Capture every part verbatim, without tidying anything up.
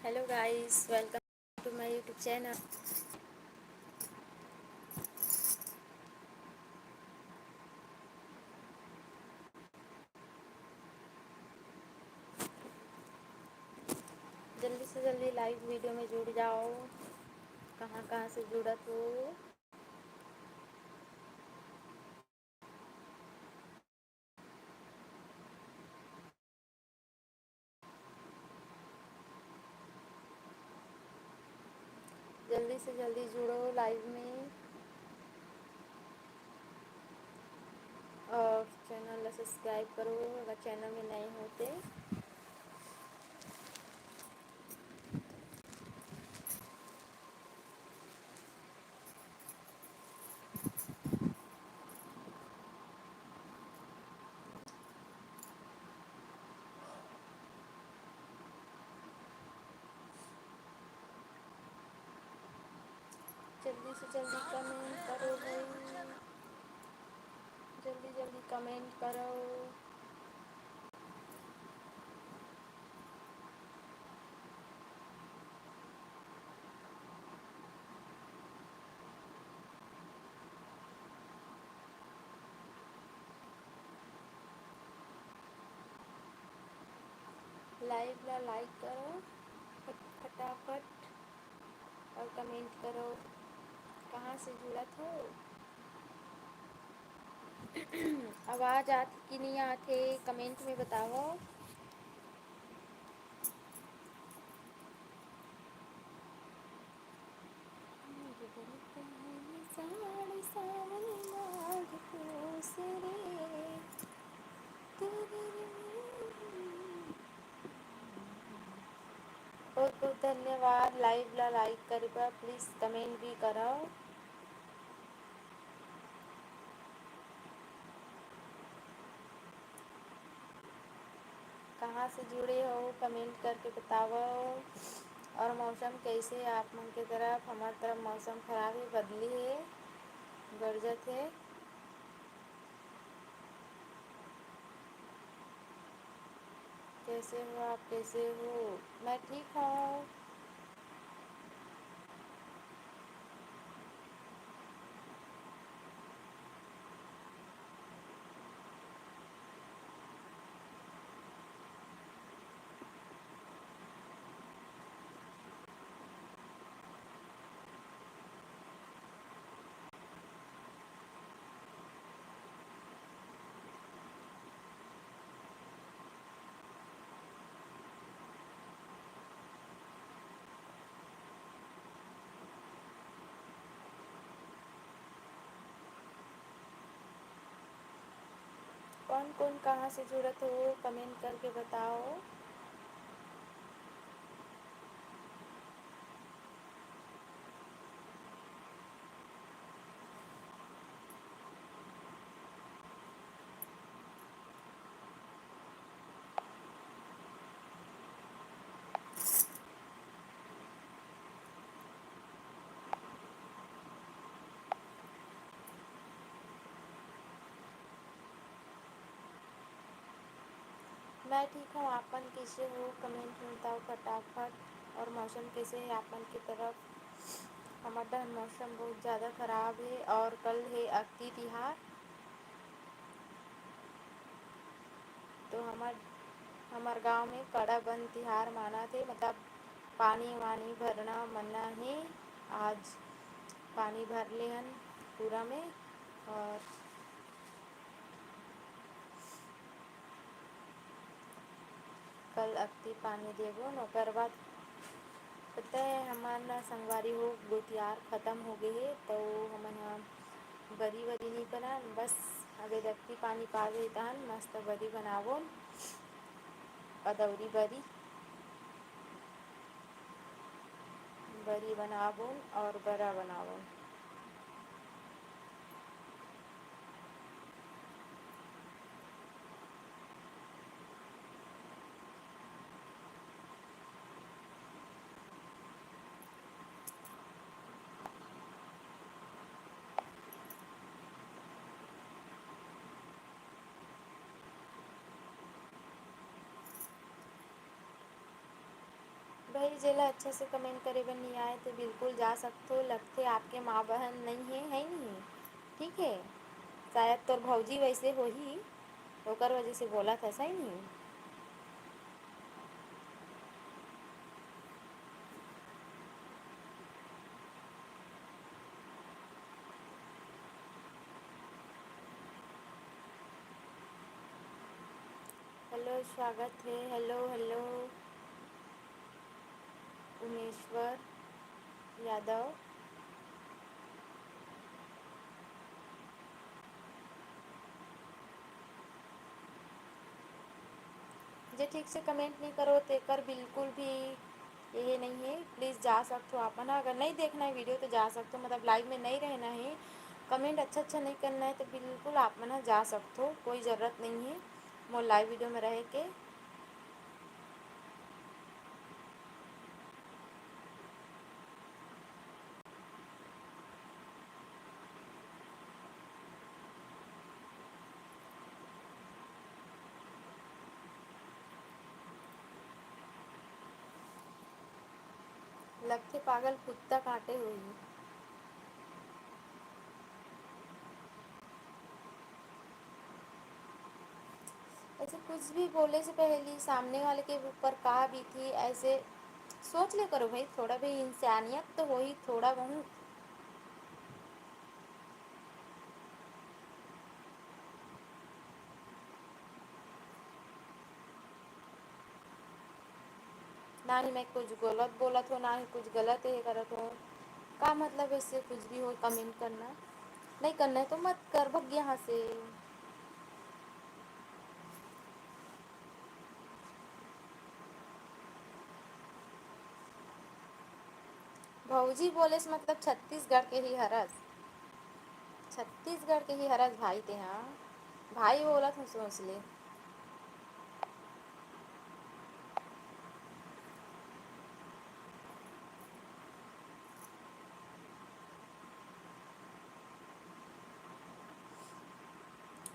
Hello guys, welcome to my YouTube channel. जल्दी से जल्दी live video में जुड़ जाओ। कहाँ कहाँ से जुड़त हो? जल्दी से जल्दी जुड़ो live में और channel ला subscribe करो अगर channel में नए हो ते। जल्दी से जल्दी comment करो भाई, जल्दी जल्दी comment करो। Live ला like करो फट-, फटाफट और comment करो कहाँ से जुड़त हो। आवाज आत कि नहीं आत हे, comment में बताओ। सावन माघ पूस रे। बहुत बहुत धन्यवाद live ला like करे बर। Please comment भी करव। कहाँ से जुड़े हो, comment करके बतावव। और मौसम कैसे हे आप मन के तरफ? हमर तरफ मौसम खराब हे, बदली हे, गरजत हे। कैसे हो आप, कैसे हो? मैं ठीक हूँ। कौन कौन कहाँ से जुड़त हो, comment करके बताओ। मैं ठीक हूँ, आप मन कइसे हो? Comment में बताओ फटाफट। और मौसम कइसे हे आप मन के तरफ? हमर डहन मौसम बहुत ज़्यादा खराब हे और कल हे अक्ति तिहार, तो हमर, हमर गांव में कड़ा बंद तिहार मानत हे, मतलब पानी वानी भरना मना हे। आज पानी भर ले हन पूरा में और कल अक्ति पानी देबो न, ओकर बाद पता है हमर न संगवारी हो गोतियार खत्म हो गए हे, तो हमन ह बरी वरी नहीं बनान, बस अगर अक्ति पानी पा गई तहन मस्त बरी बनाबो, अदौरी बरी, बरी बनाबो और बरा बनाबो। भाई, जेला अच्छा से comment करे बर नइ आए, ते बिल्कुल जा सकथो। लगथे आपके माँ बहन नइ हे, है नहीं? ठीक है, शायद तोर भौजी वैसे होही, ओकर वजह से बोलत हस, है नहीं? हेलो, स्वागत है। Hello, hello, Umeshwar Yadav. जे ठीक से comment नहीं करो, तेकर बिल्कुल भी ये नहीं है। Please जा सकथो आप मन ह, अगर नहीं देखना है video तो जा सकथो, मतलब live में नहीं रहना है, comment अच्छा अच्छा नहीं करना है तो बिल्कुल आप मन ह जा सकथो, कोई ज़रूरत नहीं है मोर live video में रहे के। लगथे पागल कुत्ता काटे होही। ऐसे कुछ भी बोले से पहली सामने वाले के ऊपर का बीती, ऐसे सोच ले करो भाई, थोड़ा भी इंसानियत तो होही, थोड़ा बहुत। ना ही मैं कुछ गलत बोलत हो, ना ही कुछ गलत ये करत हो। का मतलब इससे कुछ भी हो comment करना? नहीं करना है तो मत कर, भग यहाँ से। भौजी बोलेस मतलब छत्तीसगढ़ के ही हरस, छत्तीसगढ़ के ही हरस भाई ते, हाँ भाई बोलत हूँ, सोच ले।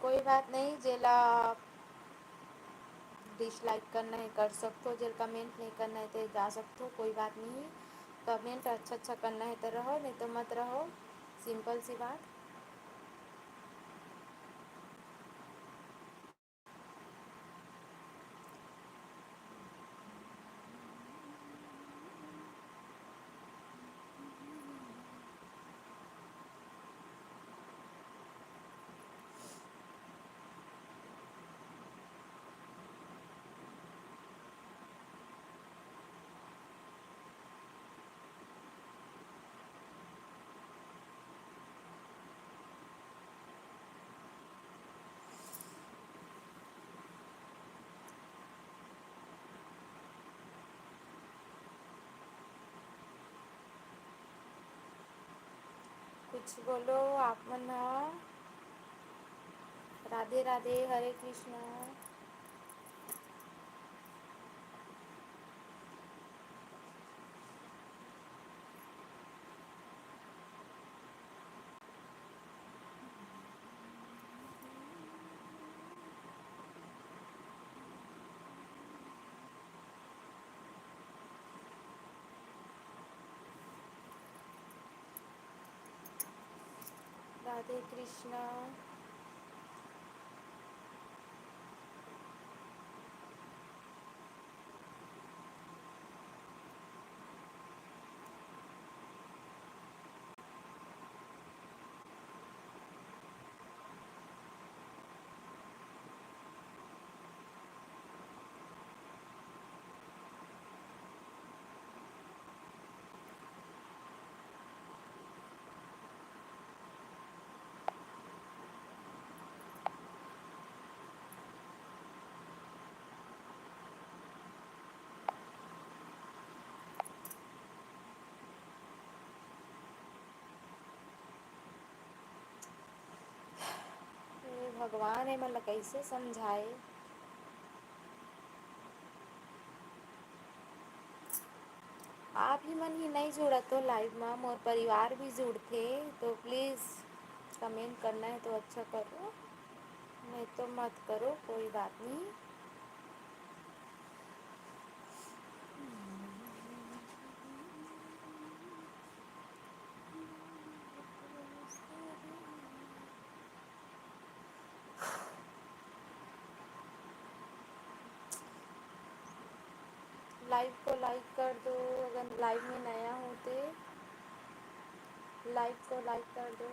कोई बात नहीं, जेला dislike करना है कर सकथो, जेला comment नहीं करना है ते जा सकथो, कोई बात नहीं। Comment अच्छा अच्छा करना है तो रहो, नहीं तो मत रहो, simple सी बात। कुछ बोलो आप मन ह। राधे राधे, हरे कृष्णा। राधे कृष्णा। हे भगवान, एमन ला कइसे समझाए? आप ही मन ही नइ जुड़त हो live मा, मोर परिवार भी जुड़थे, तो please comment करना है तो अच्छा करो, नहीं तो मत करो, कोई बात नहीं। लाइव को लाइक कर दो, अगर लाइव में नया हो तो लाइव को लाइक कर दो।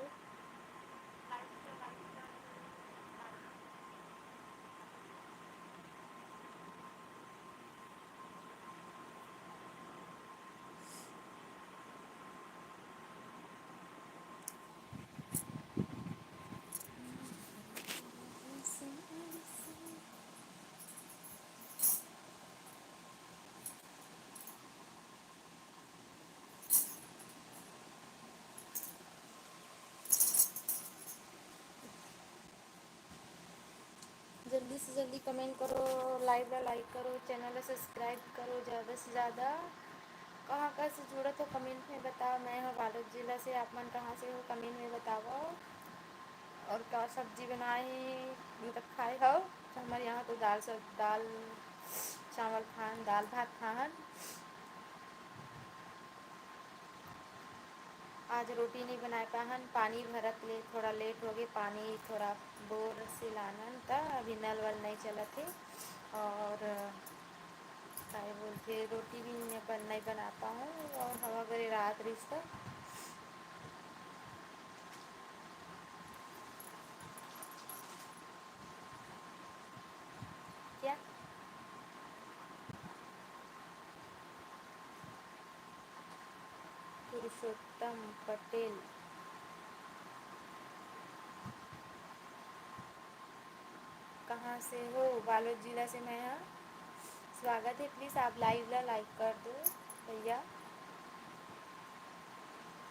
जल्दी से जल्दी कमेंट करो, लाइव ला लाइक करो, चैनल ला सब्सक्राइब करो ज़्यादा से ज़्यादा। कहाँ, कहाँ से जुड़त हो, कमेंट में बताओ। मैं हूँ बालोद जिला से, आप मन कहाँ से हो, कमेंट में बताओ। और का सब्जी बनाए हे, अभी तक खाए हो? तो हमारे यहाँ तो दाल सब, दाल चावल खान, दाल भात खान। आज रोटी नहीं बनाए पाहन, पानी भरत ले थोड़ा लेट हो गए। पानी थोड़ा बोर से लानन, त अभी नल वल नहीं चलत हे। और काहे बोलथे, रोटी भी नहीं बन, नहीं बना पाऊँ। और हवा करे रात रिश्ता। क्या? पुरुषोत्तम पटेल, कहाँ से हो? बालोद जिला से मैं, हाँ। स्वागत है, प्लीज आप लाइव ला लाइक कर दो भैया।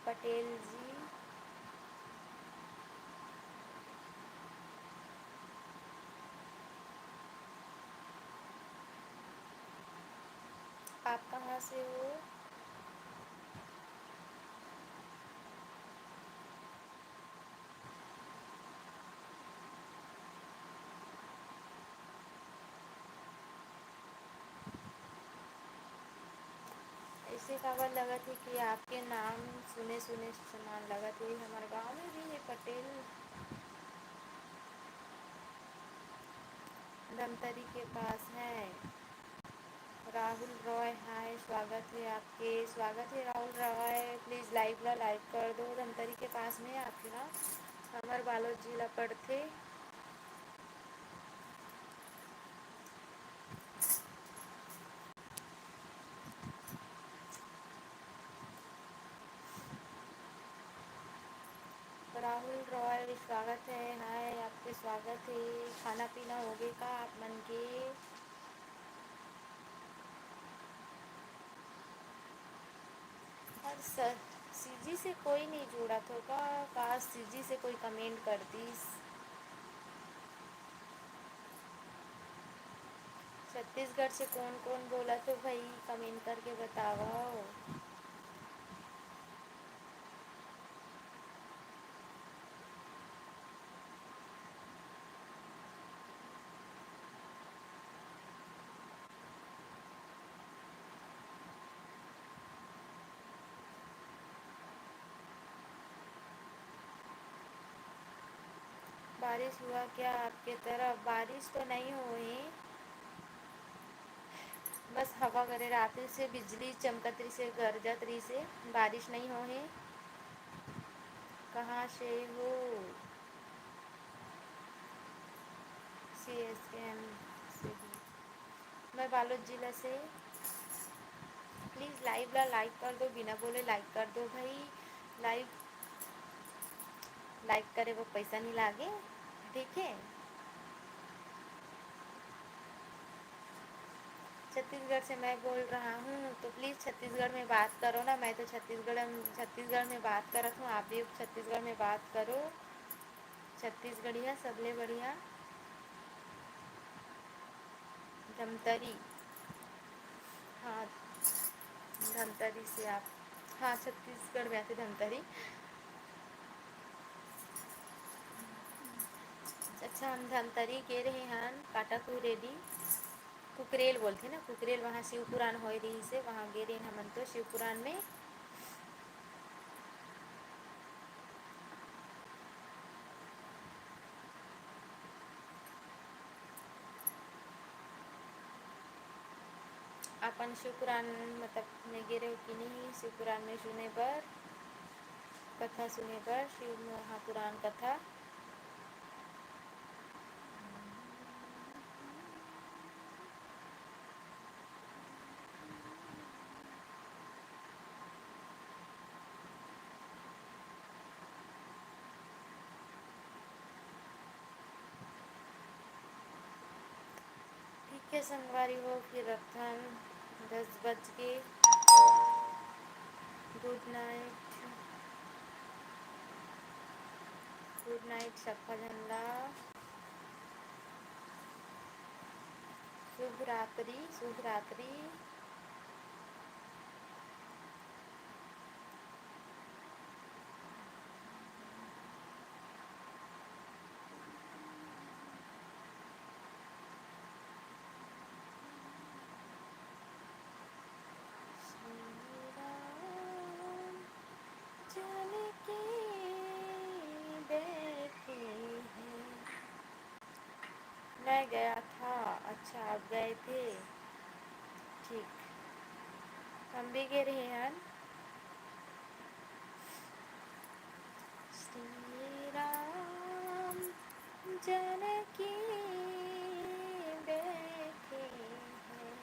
पटेल जी, आप कहाँ से हो? ऐसे काबर लगत हे कि आपके नाम सुने सुने समान लगत हे। हमारे गांव में भी ये पटेल धमतरी के पास है। राहुल रॉय, हाय, स्वागत है आपके, स्वागत है राहुल रॉय। प्लीज लाइव ला लाइक कर दो। धमतरी के पास में आपके गाँव, हमर बालोद जिला पड़थे। राहुल रॉय, स्वागत है। हाय, आपके स्वागत है। खाना पीना हो गए का आप मन के? और सीजी से कोई नहीं जुड़ा तो का? काश सीजी से कोई कमेंट कर दीस। छत्तीसगढ़ से कौन कौन बोला तो भाई कमेंट करके बताओ। बारिश हुआ क्या आपके तरफ? बारिश तो नहीं हुई, बस हवा करे रात से, बिजली चमकत रही से, गरजत रही से, बारिश नहीं हो है। कहाँ से हो? सी एस के एम से भी। मैं बालोद जिला से। प्लीज लाइव ला लाइक कर दो, बिना बोले लाइक कर दो भाई। लाइव, लाइक करे वो पैसा नहीं लागे, ठीक है। छत्तीसगढ़ से मैं बोल रहा हूँ, तो प्लीज छत्तीसगढ़ में बात करो ना। मैं तो छत्तीसगढ़ छत्तीसगढ़ में बात करत हूँ, आप भी छत्तीसगढ़ में बात करो। छत्तीसगढ़िया सबले बढ़िया। धमतरी, हाँ, धमतरी से आप, हाँ, छत्तीसगढ़ में आते धमतरी। अच्छा, हम धमतरी गे रहे हन, काटाकुई रेडी, कुकरेल बोलथे ना, कुकरेल, वहाँ शिव पुराण होए रहिस हे, वहाँ गे रहे हमन तो शिव पुराण में। अपन शिव पुराण, मतलब, में गे रहेव कि नहीं शिव पुराण में सुने बर, कथा सुने बर, शिव महापुराण कथा? ठीक है संगवारी हो, फिर रखथन, दस बज के। Good night, good night सब्बा झन ला। शुभ रात्रि, शुभ रात्रि। श्री राम चल के बैठे हैं। मैं गया था। अच्छा, आप गए थे। ठीक, हम भी गे रहे हन। श्री राम जानकी बैठे हैं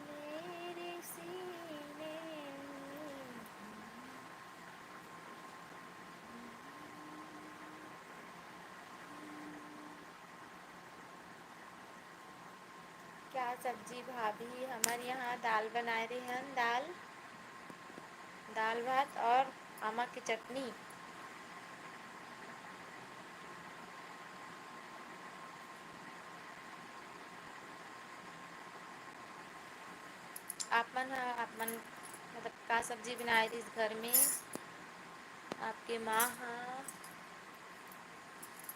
मेरे सीने में। क्या सब्जी भाभी? हमर यहाँ दाल बनाए रहे हन, दाल, दाल भात और आमा के चटनी। आप मन ह, आप मन मतलब का सब्जी बनाए रहिस घर में? आपके माँ ह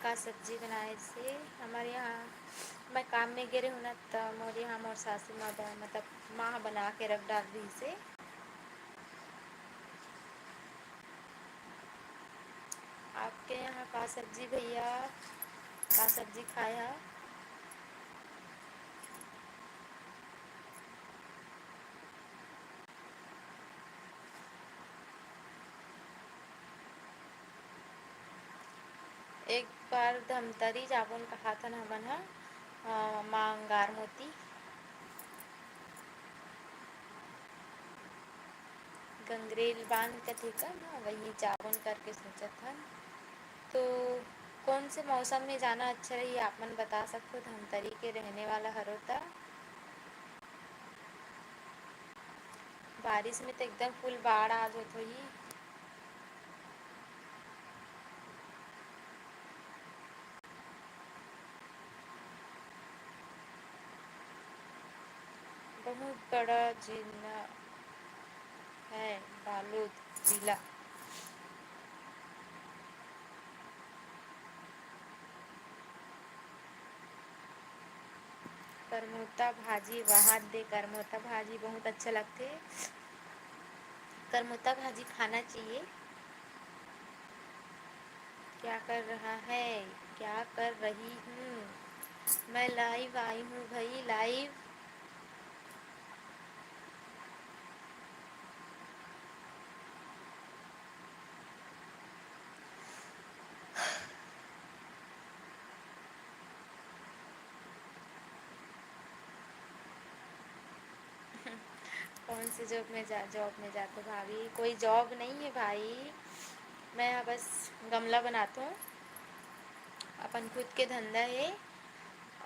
का सब्जी बनाए से? हमर यहाँ मैं काम में गे रहे हूँ ना, त मोर यहाँ मोर सासू माँ ब-, मतलब माँ ह बना के रख डाल रही से। आपके यहाँ का सब्जी भैया, का सब्जी खाए हा? एक बार धमतरी जाबोन कहाथन हमन ह, अ, माँ अंगार मोती, गंगरेल बांध कथे का ना, वही जाबोन करके सोचत हन। तो कौन से मौसम में जाना अच्छा रही, आप मन बता सकते हो, धमतरी के रहने वाला हरो ता। बारिश में तो एकदम full बाढ़ आ जात होही। बहुत बड़ा जिला है बालोद जिला। करमोता भाजी, वाह दे, करमोता भाजी बहुत अच्छा लगथे। करमोता भाजी खाना चाहिए। क्या कर रहा है? क्या कर रही हूँ? मैं live आई हूँ भाई, live। कौन से job में जा, job में जाते भाभी? कोई job नहीं है भाई, मैं यहाँ बस गमला बनाता हूँ, अपन खुद के धंधा है।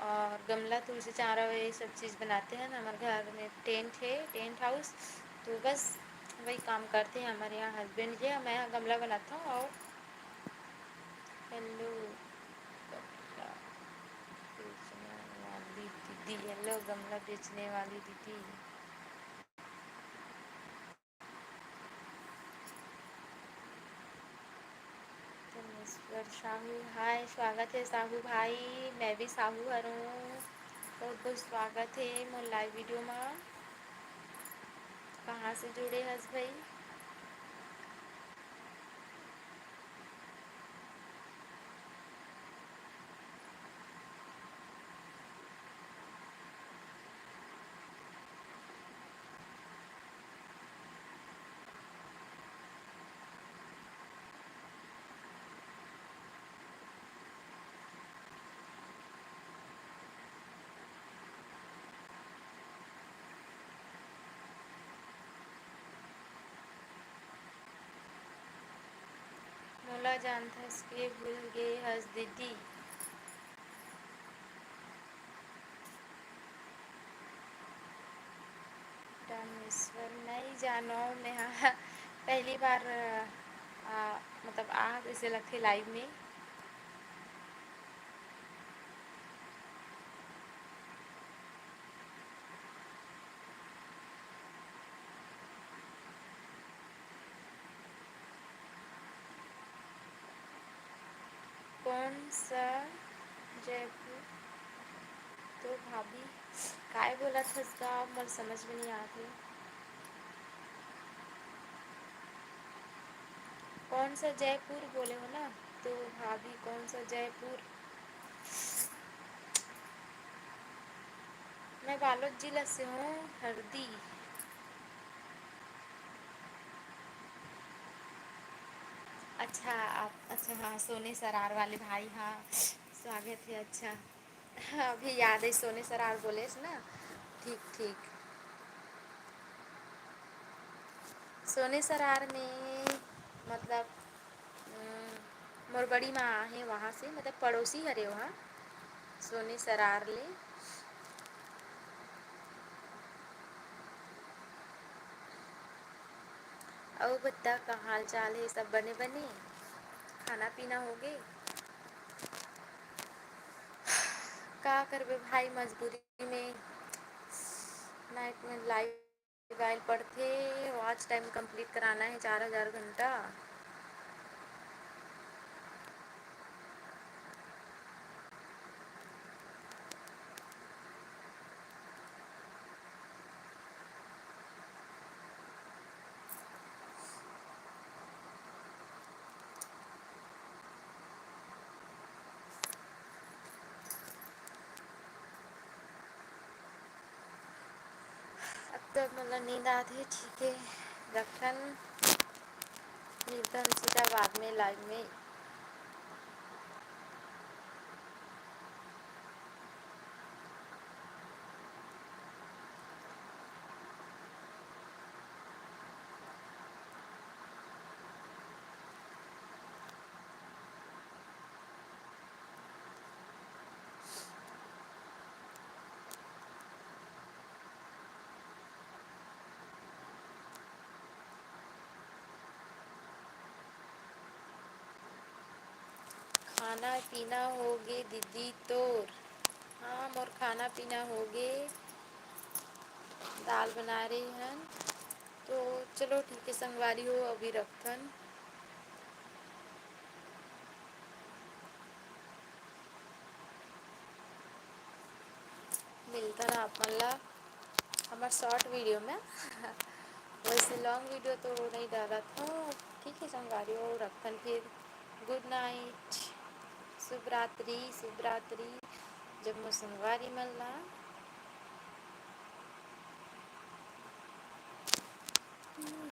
और गमला, तुलसी चारा, ये सब चीज़ बनाते हैं ना। हमारे घर में tent है, tent house, तो बस वही काम करते हैं। हमारे यहाँ husband जी, मैं यहाँ गमला बनाता हूँ। और hello गमला बेचने वाली दीदी, hello गमला बेचने वाली दीदी। धनेश्वर साहू, हाय, स्वागत है साहू भाई, मैं भी साहू हरऊँ, बहुत बहुत स्वागत है मोर live video मा। कहाँ से जुड़े हस भाई? मोला जानथस के भूल गे हस दीदी। रामेश्वर, नहीं जानो मैं, हाँ, पहली बार, आ, मतलब, आ, जैसे लगथे live में। कौन सा जयपुर? तो भाभी, काय बोलत हस गा? मोर समझ में नहीं आत हे। कौन सा जयपुर बोले हो ना? तो भाभी, कौन सा जयपुर? मैं बालोद जिला से हूँ, हरदी। अच्छा, आप, अच्छा, हाँ, सोने सरार वाले भाई, हाँ, स्वागत है। अच्छा, हाँ, अभी याद है, सोने सरार बोलेस ना। ठीक, ठीक। सोने सरार में, मतलब, उम, मोर बड़ी माँ हे वहाँ से, मतलब, पड़ोसी हरे वहाँ, सोने सरार ले। अउ बता, का हाल चाल हे? सब बने बने? खाना पीना होगे? का करबे भाई, मजबूरी में night में live आइल पड़थे। Watch time complete कराना हे, चार हजार घंटा। अब तो मोला नींद आत हे, ठीक हे, रखथन, मिलथन सीधा बाद में live में। खाना पीना होगे दीदी तोर? हाँ, मोर खाना पीना होगे, दाल बनाए रहे हन। तो चलो ठीक हे संगवारी हो, अभी रखथन। मिलथन आप मन ला हमर short video में। वैसे long video तो नहीं डालत हूँ, ठीक हे संगवारी हो, रखथन फिर। Good night, शुभ रात्रि, शुभ रात्रि जब मोर संगवारी मन ला।